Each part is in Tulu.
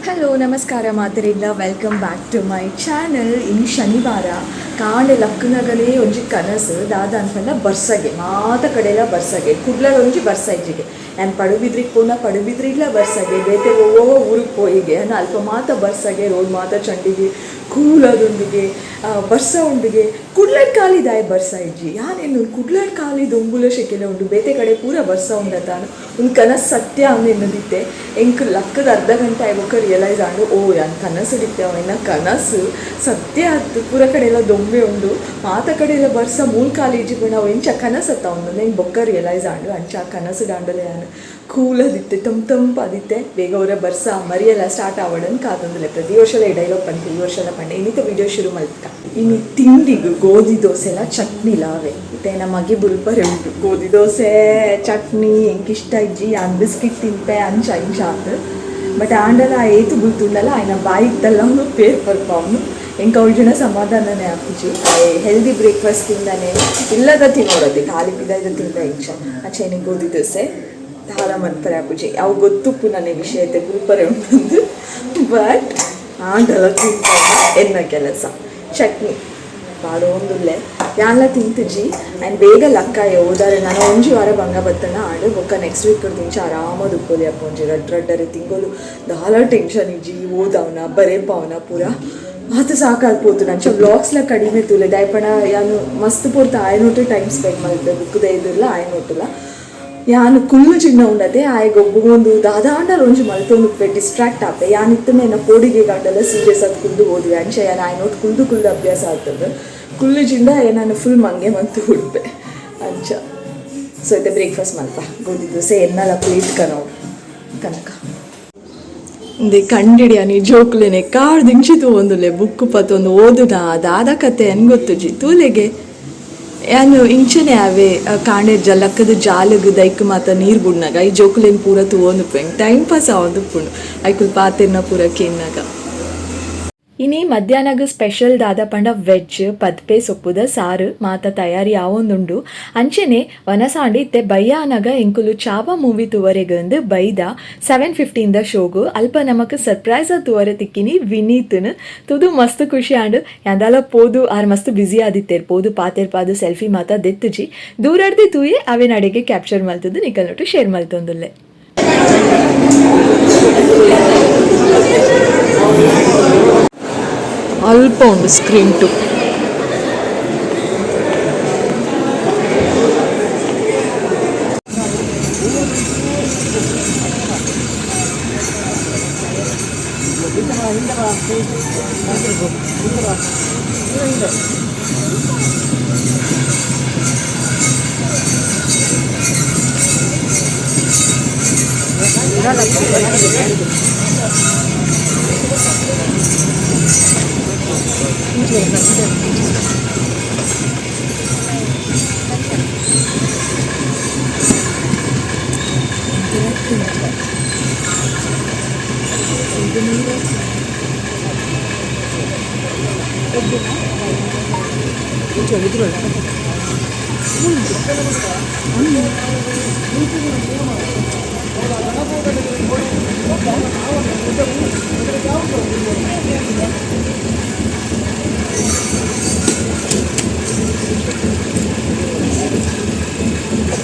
ಹಲೋ ನಮಸ್ಕಾರ ಮಾತೆರೆಗ್ಲ, welcome back to my channel. ಇನಿ ಶನಿವಾರ ಕಾಂಡೆ ಲಕ್ಕನಗನೇ ಒಂಜಿ ಕನಸು ದಾದ ಅನ್ಪಂಡ ಬರ್ಸಗೆ ಮಾತ ಕಡೆಲ ಬರ್ಸಗೆ, ಕುಡ್ಲಡ್ ಒಂಜಿ ಬರ್ಸ ಇಜ್ಜಿಗೆ. ಯಾನ್ ಪಡುಬಿದ್ರಿಗೆ ಪೋನ, ಪಡುಬಿದ್ರಿಗ್ಲ ಬರ್ಸಗೆ, ಬೇತೆ ಒವ್ವೋ ಊರಿಗೆ ಪೋಯಿಗೆ ಅನ್ನ ಅಲ್ಪ ಮಾತ ಬರ್ಸಗೆ, ರೋಡ್ ಮಾತ ಚಂಡಿಗೆ ಕೂಲದೊಂದಿಗೆ ಬರ್ಸ ಉಂಡಿಗೆ. ಕುಡ್ಲಡ್ ಖಾಲಿ ದಾಯ ಬರ್ಸ ಇಜ್ಜಿ? ಯಾನೇನು ಕುಡ್ಲಡ್ ಖಾಲಿ ದೊಂಬುಲ ಶೆಕೆಲ ಉಂಡು, ಬೇತೆ ಕಡೆ ಪೂರ ಬರ್ಸ ಉಂಡತಾನು ಒಂದು ಕನಸು ಸತ್ಯ ಅಂದ್ ಎನ್ನದಿತ್ತೆ. ಎಂಕ್ ಲಕ್ಕದ ಅರ್ಧ ಗಂಟೆ ಆಯ್ಬೊಕ್ಕ ರಿಯಲೈಸ್ ಆಂಡು, ಓ ಯಾನ್ ಕನಸುಡಿತ್ತೆ, ಅವೆನ್ನ ಕನಸು ಸತ್ಯ ಆತು, ಪೂರ ಕಡೆ ಎಲ್ಲ ದೊಂಬೆ ಉಂಡು, ಮಾತ ಕಡೆ ಎಲ್ಲ ಬರ್ಸ, ಮೂಲ್ ಖಾಲಿ ಇಜ್ಜಿ ಪಂಡ ಅವು ಎಂಚ ಕನಸತ್ತ ಉಂಡು ಎಂಕ್ ಬೊಕ್ಕ ರಿಯಲೈಸ್ ಆಂಡು. ಅಂಚ ಕನಸು ದಾಂಡಲೆ ಯಾನ್ ಕೂಲದಿತ್ತೆ, ತಂಪು ತಂಪಾದಿತ್ತೆ. ಬೇಗ ಅವರ ಬರ್ಸ ಮರಿಯೆಲ್ಲ ಸ್ಟಾರ್ಟ್ ಆವಡನ್ ಕಾತೊಂದುಲ್ಲೆ. ಪ್ರತಿ ವರ್ಷಲ ಈ ಡೈಲಾಗ್ ಪನ್ಪೆ, ಈ ವರ್ಷಲ ಪಂಡೆ. ಇನ್ನಿತ ವಿಡಿಯೋ ಶುರು ಮಲ್ತ. ಇನ್ನು ತಿಂಡಿಗ್ ಗೋಧಿ ದೋಸೆಲ ಚಟ್ನಿಲ ಅವೆ. ಇತ್ತೆ ನಮ್ಮ ಮಗೆ ಬುಲ್ಪರೆ ಉಂಡು, ಗೋಧಿ ದೋಸೆ ಚಟ್ನಿ ಎಂಕ್ ಇಷ್ಟ ಇಜ್ಜಿ, ಯಾನ್ ಬಿಸ್ಕಿಟ್ ತಿನ್ಪೆ ಅಂಚ ಇಂಚ ಆತು. ಬಟ್ ಆಂಡಲ ಏತು ಬುಲ್ತುಂಡಲ ಆಯ್ನ ಬಾಯಿಗ್ ಅವನು ಪೇರ್ ಪರ್ಪ ಅವನು. ಎಂಕ್ ಅವಳು ಜನ ಸಮಾಧಾನನೇ ಆಪುಜಿ. ಹೆಲ್ದಿ ಬ್ರೇಕ್ಫಾಸ್ಟ್ ತಿಂದಾನೆ ಇಲ್ಲದ ತಿನ್ನೋಡತ್ತೆ, ಖಾಲಿ ಪಿದಾಯ್ದ ತಿಂದ ಇಂಚ. ಅಂಚೆನೆ ಗೋಧಿ ದೋಸೆ ದಾಲ ಮನ್ಪರೆ ಆಪುಜಿ, ಅವು ಗೊತ್ತುಪ್ಪು ನನಗೆ ವಿಷಯ ಐತೆ ಬುಲ್ಪರೆ ಉಂಟು. ಬಟ್ ಆಂಡಲ ತಿಂತ ಎನ್ನ ಕೆಲಸ. ಚಟ್ನಿ ಪಾಡೊಂದುಲ್ಲೆ, ಯಾನ್ಲ ತಿಂತುಜಿ. ಆ್ಯಂಡ್ ಬೇಗ ಲಕ್ಕಾಯ ಓದಾರೆ ನಾನು ಒಂಜಿ ವಾರ ಬಂಗ ಬತ್ತನ ಆಡು ಬೊಕ್ಕ ನೆಕ್ಸ್ಟ್ ವೀಕ್ ತಿಂಚ ಆರಾಮದ ಉಪ್ಪೊಲಿ. ಅಪ್ಪ ಒಂಜಿ ರಡ್ಡ್ ರಡ್ಡರೆ ತಿಂಗೊಲು ದಾಲ ಟೆನ್ಷನ್ ಇಜ್ಜಿ, ಓದವನ ಬರೇಪವನ ಪೂರ ಆತ ಸಾಕಾದ್ ಪೋತು. ಅಂಚ ವ್ಲಾಗ್ಸ್ಲ ಕಡಿಮೆ ತೂಲೆ ದಾಯಪಣ ಯಾನು ಮಸ್ತ್ ಪೊರ್ತು ಆಯನೊಟ್ಟು ಟೈಮ್ ಸ್ಪೆಂಡ್ ಮಲ್ಪೆ, ಬುಕ್ ದೈದಿರ್ಲ ಆಯನೊಟ್ಟುಲ. ಯಾನ್ ಕುಲ್ಲು ಚಿನ್ನ ಉಂಡತೆ ಆಯೆ ಗೊಬ್ಬುಗೊಂದು ದಾದಾಂಡಲ ಒಂಜಿ ಮಲ್ತೊಂದು ಡಿಸ್ಟ್ರಾಕ್ಟ್ ಆಪೆ. ಯಾನ್ ಇತ್ತನೆ ಎನ್ನ ಪೋಡಿಗೆ ಗಂಡಲ ಸೀರಿಯಸ್ ಆದ್ ಕುಲ್ದು ಓದುವೆ. ಅಂಚ ಯಾನ್ ಆಯನೊಟ್ಟು ಕುಲ್ದು ಕುಲ್ದು ಅಭ್ಯಾಸ ಆಗ್ತದೆ. ಕುಲ್ಲು ಜಿಂದ ನಾನು ಫುಲ್ ಮಂಗೆ ಮಂತು ಉಡ್ಪೆ ಅಂಚ. ಸೊ ಇತ್ತೆ ಬ್ರೇಕ್ಫಾಸ್ಟ್ ಮಲ್ಪ, ಗೋಧಿ ದೋಸೆ ಎನ್ನಲ ಪ್ಲೇಟ್ ಕನೋ ಕನಕ ಇಂದೆ ಕಂಡಿಡಿಯ ಜೋಕುಲೆನೆ ಕಾರ್ ದಿಂಚಿ ತೂವೊಂದುಲ್ಲೆ, ಬುಕ್ಕು ಪತ್ತೊಂದು ಓದುದ ದಾದ ಕತೆ ಅನ್ ಗೊತ್ತುಜಿ ತೂಲೆಗೆ. ಯಾನು ಇಂಚನೆ ಅವೇ ಕಾಂಡೆ ಜಲಕ್ಕದ ಜಾಲಗ್ ದೈಕ್ ಮಾತ ನೀರು ಬುಡ್ನಾಗ ಈ ಜೋಕುಲೆನ್ ಪೂರ ತೂವೊಂದುಪ್ಪು, ಟೈಮ್ ಪಾಸ್ ಆವೊಂದುಪ್ಪುಂಡು ಐಕುಲು ಪಾತೆರ್ನ ಪೂರ ಕೇನ್ನಾಗ. ಇನಿ ಮಧ್ಯಾಹ್ನಗ್ ಸ್ಪೆಷಲ್ ದಾದ ಪಂಡ ವೆಜ್ ಪದ್ಪೆ ಸೊಪ್ಪುದ ಸಾರು ಮಾತ ತಯಾರಿ ಆವೊಂದುಂಡು. ಅಂಚೆನೆ ವನಸಾಂಡಿ ಇತ್ತೆ ಬಯ್ಯಾನಗ ಎಂಕುಲು ಚಾವ ಮೂವಿ ತುವರೆಗಂದು ಬೈದ 7:15 ದ ಶೋಗು. ಅಲ್ಪ ನಮಕ್ ಸರ್ಪ್ರೈಸ್ ತುವರೆ ತಿಕ್ಕಿನಿ ವಿನೀತ್ನ್. ತುದು ಮಸ್ತ್ ಖುಷಿ ಆಂಡ್. ಯಾಂದಾಲ ಪೋದು ಆರ್ ಮಸ್ತ್ ಬ್ಯುಸಿ ಆದಿತ್ತೇರ್, ಪೋದು ಪಾತೆರ್ಪಾದು ಸೆಲ್ಫಿ ಮಾತ ದೆತ್ತುಜಿ, ದೂರಡ್ದಿ ತೂಯೆ ಅವೆನ್ ಅಡೆಗೆ ಕ್ಯಾಪ್ಚರ್ ಮಲ್ತದ್ದು ನಿಕಲ್ನೊಟ್ಟು ಶೇರ್ ಮಲ್ತೊಂದುಲ್ಲೆ. ಅಲ್ಪ ಉಂಡು ಸ್ಕ್ರೀನ್ ಟು.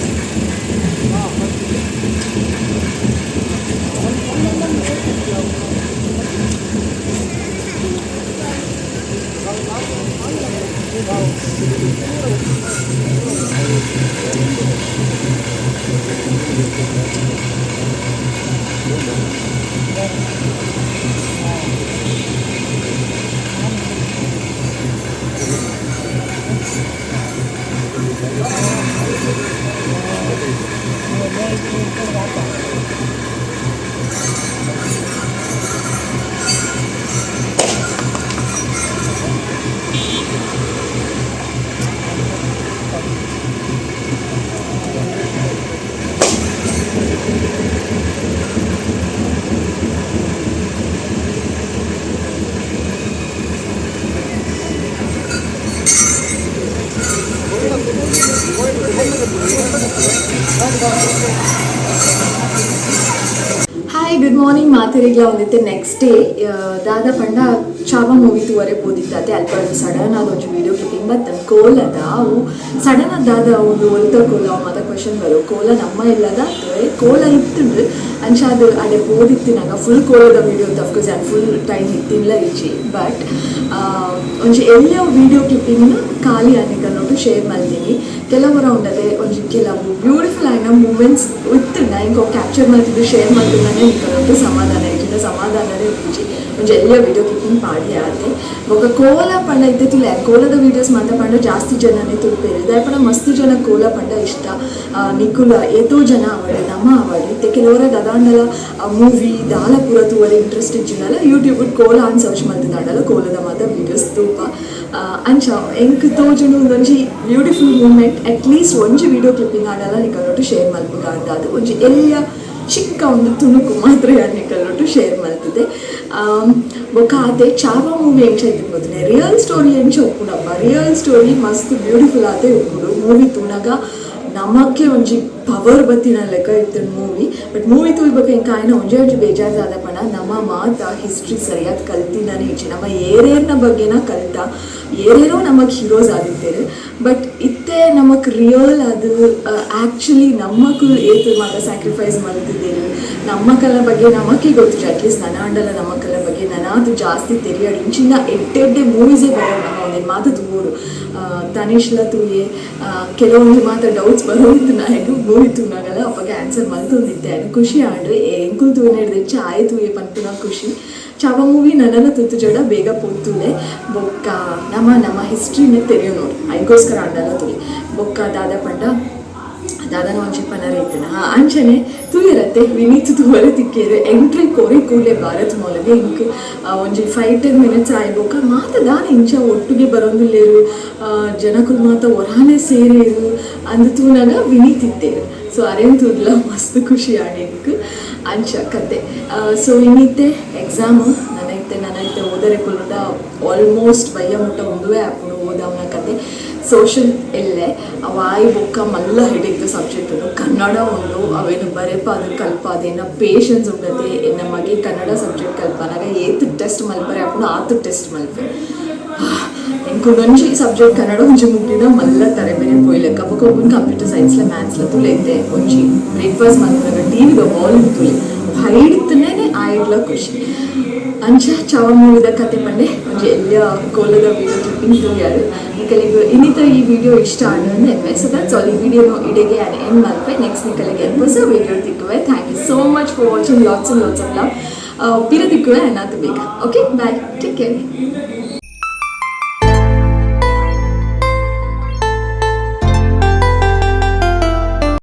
ಮಾತೆರಿಗ್ಲ ಒಂದಿತ್ತೆ. ನೆಕ್ಸ್ಟ್ ಡೇ ದಾದ ಪಂಡ, ಚಾವ ಮೂವಿ ತೂವರೆ ಪೋದಿತ್ತೆ. ಅಲ್ಪ ಸಡನ್ ಆದ ಒಂಜಿ ವಿಡಿಯೋ ಕ್ಲಿಪ್ಪಿಂಗ್ ಬತ್ತಂಡ್ ಕೋಲದ. ಅವು ಸಡನ್ ಆದ್ ದಾದ ಒಂದು ಒಲ್ತ ಕೋಲ, ಅವು ಮಾತ ಕ್ವಶನ್ ಬರು. ಕೋಲ ನಮ್ಮ ಇಲ್ಲದ ಕೋಲ ಇತ್ತುಂಡು. ಅಂಚ ಅದು ಅಡೆ ಪೋದಿತ್ತಿನಾಗ ಫುಲ್ ಕೋಲದ ವಿಡಿಯೋ. ಅಫ್ಕೋರ್ಸ್ ಯಾನ್ ಫುಲ್ ಟೈಮ್ ಇತ್ತಿಲ್ಲ ಇಜ್ಜಿ. ಬಟ್ ಒಂಜಿ ಎಲ್ಯ ವಿಡಿಯೋ ಕ್ಲಿಪ್ಪಿಂಗ್ನ ಖಾಲಿ ಅನ್ನಿಕನ್ನೋಟು ಶೇರ್ ಮಲ್ತೀನಿ. ಕೆಲವು ರೌಂಡದೆ ಒಂಜಿ ಕೆಲವು ಬ್ಯೂಟಿಫುಲ್ ಆಯಿನ ಮೂಮೆಂಟ್ಸ್ ಇತ್ತುಂಡ ಇಂಕ ಕ್ಯಾಪ್ಚರ್ ಮಲ್ತಿದ್ದು ಶೇರ್ ಮಲ್ತಿದ್ದಾನೆ ನಿಕಲೊಟ್ಟು ಸಮಾಧಾನ ಇಜ್ಜಿಂಡ ಸಮಾಧಾನನೇ ಇಪ್ಪುಜಿ. ಒಂಜಿ ಎಲ್ಯ ವಿಡಿಯೋ ಕ್ಲಿಪ್ಪಿಂಗ್ ಪಾಡಿ ಆತೆ. ಬೊಕ್ಕ ಕೋಲ ಪಂಡ ಇತ್ತೆ ತುಲೆ, ಕೋಲದ ವೀಡಿಯೋಸ್ ಮಾತ ಪಂಡ ಜಾಸ್ತಿ ಜನನೇ ತೂಪೆರ್. ದಾಯೆ ಪಂಡ ಮಸ್ತ್ ಜನ ಕೋಲ ಪಂಡ ಇಷ್ಟ. ನಿಕುಲ ಏತೋ ಜನ ಆವಡ್, ನಮ ಆವಡ್, ಇತ್ತೆ ಕೆಲವರ ದಾದಾಂಡಲ ಮೂವಿ ದಾಲ ಪೂರ ತೂವರೆ ಇಂಟ್ರೆಸ್ಟ್ ಇಜ್ಜಿಂಡಲ ಯೂಟ್ಯೂಬ್ ಕೋಲ ಅಂತ ಸರ್ಚ್ ಮಲ್ತಿದಾಂಡಲ ಕೋಲದ ಮಾತ ವೀಡಿಯೋಸ್ ತೂಪ. ಅಂಚ ಎಂಕ್ ತೋಜುಂಡು ಒಂದೊಂಜಿ ಬ್ಯೂಟಿಫುಲ್ ಮೂಮೆಂಟ್ ಅಟ್ಲೀಸ್ಟ್ ಒಂಜಿ ವಿಡಿಯೋ ಕ್ಲಿಪ್ಪಿಂಗ್ ಆಂಡಲ ನಿಕಲೊಟ್ಟು ಶೇರ್ ಮಲ್ಪುಗ ಅಂದಾದ್ ಒಂಜಿ ಎಲ್ಯ ಚಿಕ್ಕ ಒಂದು ತುಣುಕು ಮಾತ್ರ ನಿಕಲೊಟ್ಟು ಶೇರ್ ಮಲ್ತಿದೆ. ಬೊಕ್ಕ ಆತೆ ಚಾವಾ ಮೂವಿ ಎಂಚ ಇತ್ತಿರ್ಬೋದು, ರಿಯಲ್ ಸ್ಟೋರಿ ಎಂಚ ಉಪ್ಪುಂಡಪ್ಪ, ರಿಯಲ್ ಸ್ಟೋರಿ ಮಸ್ತ್ ಬ್ಯೂಟಿಫುಲ್ ಆತೆ ಉಪ್ಪುಂಡು. ಮೂವಿ ತೂನಗ ನಮಕ್ಕೆ ಒಂಜಿ ಪವರ್ ಬತ್ತಿನ ಲೆಕ್ಕ ಇತ್ತು ಮೂವಿ. ಬಟ್ ಮೂವಿ ತೂಯ್ಬೇಕು ಎಂಕ ಆಯ್ನ ಒಂಜೇ ಒಂಜಿ ಬೇಜಾರ್ದಾದ ಪಂಡ, ನಮ್ಮ ಮಾತ ಹಿಸ್ಟ್ರಿ ಸರಿಯಾದ ಕಲ್ತಿನಾನೆ ಇಜ್ಜಿ. ನಮ್ಮ ಏರೇರ್ನ ಬಗ್ಗೆನ ಕಲ್ತ, ಏರೇರೋ ನಮಗ್ ಹೀರೋಸ್ ಆದಿತ್ತೇರು. ಬಟ್ ಇತ್ತೆ ನಮಕ್ ರಿಯಲ್ ಅದು ಆ್ಯಕ್ಚುಲಿ ನಮ್ಮಕು ಏತು ಮಾತ ಸ್ಯಾಕ್ರಿಫೈಸ್ ಮಲ್ತಿದ್ದೇರು, ನಮ್ಮಕಲ ಬಗ್ಗೆ ನಮಕ್ಕೆ ಗೊತ್ತಿಲ್ಲ. ಅಟ್ಲೀಸ್ಟ್ ನನ್ನ ಅಂಡಲ ನಮ್ಮಕಲ ಬಗ್ಗೆ ನನಾದು ಜಾಸ್ತಿ ತೆರಿಯಾಡು. ಇಂಚಿನ ಎಡ್ಡೆ ಎಡ್ಡೆ ಮೂವೀಸೇ ಬರೋದು, ನಮ್ಮ ಒಂದೇನು ಮಾತು ತೂವೋಡು. ತನಿಷ್ಲ ತೂಯೆ, ಕೆಲವೊಂದು ಮಾತ ಡೌಟ್ಸ್ ಬರೋದಿತ್ತು ನಾಯಕು. ಮೂವಿ ತೂನಾಗಲ್ಲ ಅಪ್ಪಗೆ ಆನ್ಸರ್ ಮಲ್ತೊಂದಿತ್ತೆ. ಅನು ಖುಷಿ ಆಂಡ್. ಎಂಕುಲು ತೂನೆ ಹಿಡ್ದು ಆಯ್ ತೂಯೆ ಪನ್ಪಿನ ಖುಷಿ. ಚಾವ ಮೂವಿ ನನ್ನನ್ನ ತುತ್ತು ಜಡ ಬೇಗ ಪೋತುಲೆ. ಬೊಕ್ಕ ನಮ್ಮ ನಮ್ಮ ಹಿಸ್ಟ್ರಿನೇ ತೆರಿಯೋ ನೋಡು, ಐಗೋಸ್ಕರ ಅಂಡಲ ತುಳಿ. ಬೊಕ್ಕ ದಾದ ಪಂಡ, ದಾದನ ಒಂಜಿ ಪನರ ಇತ್ತನ. ಹಾ, ಅಂಚನೆ ತೂಯರತ್ತೆ, ವಿನೀತ್ ತೂವರೆ ತಿಕ್ಕೇರು. ಎಂಟ್ರಿ ಕೋರಿ ಕೂಡಲೇ ಭಾರತ್ ಮಾಲ್ಗೆ ಇಂಕ್ ಒಂಜಿ 5-10 ಮಿನಿಟ್ಸ್ ಆಯ್ಬೋಕ ಮಾತ ದಾನ ಇಂಚ ಒಟ್ಟಿಗೆ ಬರೋಂದಿಲ್ಲೇರು, ಜನಕುಲು ಮಾತ ಒರಾನೆ ಸೇರೇರು ಅಂದ್ ತೂನಾಗ ವಿನೀತ್ ಇತ್ತೇರು. ಸೊ ಅರೇನ್ ತೂದ್ಲ ಮಸ್ತ್ ಖುಷಿ ಆಂಡ್ ಎಂಕ್. ಅಂಚ ಕತೆ. ಸೊ ಇನ್ನಿತ್ತೆ ಎಕ್ಸಾಮ್ ನನೈತೆ ನನೈತೆ ಓದರೆ ಕುಲ್ಲುಂಡ ಆಲ್ಮೋಸ್ಟ್ ಬಯ್ಯ ಮುಟ್ಟ ಒಂದುವೇ ಆಪುಂಡು ಓದವನ ಕತೆ. ಸೋಷಲ್ ಎಲ್ಲೆ ಅವಾಯ್ ಬೊಕ್ಕ ಮಲ್ಲ ಹೆಡೇಕ್ ಸಬ್ಜೆಕ್ಟ್ ಉಂಡು. ಕನ್ನಡ ಉಂಡು. ಅವೇನು ಬರೆಪಾದ ಕಲ್ಪಾದ ಎನ್ನ ಪೇಷನ್ಸ್ ಉಂಡತೆ. ಎನ್ನ ಮಗೆ ಕನ್ನಡ ಸಬ್ಜೆಕ್ಟ್ ಕಲ್ಪನಾಗ ಏತ್ ಟೆಸ್ಟ್ ಮಲ್ಪರೆ ಆಪುಂಡು ಆತು ಟೆಸ್ಟ್ ಮಲ್ಪೆ. ಎಂಕುಂದೊಂಜಿ ಸಬ್ಜೆಕ್ಟ್ ಕನ್ನಡ ಒಂಜಿ ಮುಗಿದ ಮಲ್ಲ ತರೆ ಬೇರೆ ಪೋಯ್ಲೆಕ್ಕ. ಬೊಕ್ಕ ಒಬ್ಬನ ಕಂಪ್ಯೂಟರ್ ಸೈನ್ಸ್ಲ ಮ್ಯಾಥ್ಸ್ಲ ತುಲೆ. ಒಂಜಿ ಬ್ರೇಕ್ಫಾಸ್ಟ್ ಮಲ್ಪುನಗ ಟಿವಿದ ವಾಲ್ಯೂಮ್ ತುಲೆ ಹೈಡ್ತನೇ ಆಯ್ಡ್ಲ ಖುಷಿ. ಅಂಚ ಚಾವ ಮೂವಿದ ಕತೆ ಪಂಡೆ. ಒಂಜಿ ಎಲ್ಯ ಕೋಲದ ವಿಡಿಯೋ ಕ್ಲಿಪ್ಪಿಂಗ್ ತೂಯಾರು. ನಿಕಲಿಗೆ ಇನ್ನಿತ ಈ ವಿಡಿಯೋ ಇಷ್ಟ ಆಂಡ್ ಎಮ್ಮೆ. ಸೊ that's all. ಈ ವಿಡಿಯೋನು ಇಡೆಗೆ ಆ್ಯಂಡ್ ಎಂಡ್ ಮಲ್ಪೆ. ನೆಕ್ಸ್ಟ್ ನಿಕಲಿಗೆ ಹೊಸ video ತಿಕ್ಕುವೆ. Thank you so much for watching. Lots and lots of love. ಪಿರ ತಿಕ್ಕುವೆ ಅನ್ನೋದು ಬೇಗ. Okay, bye, take care.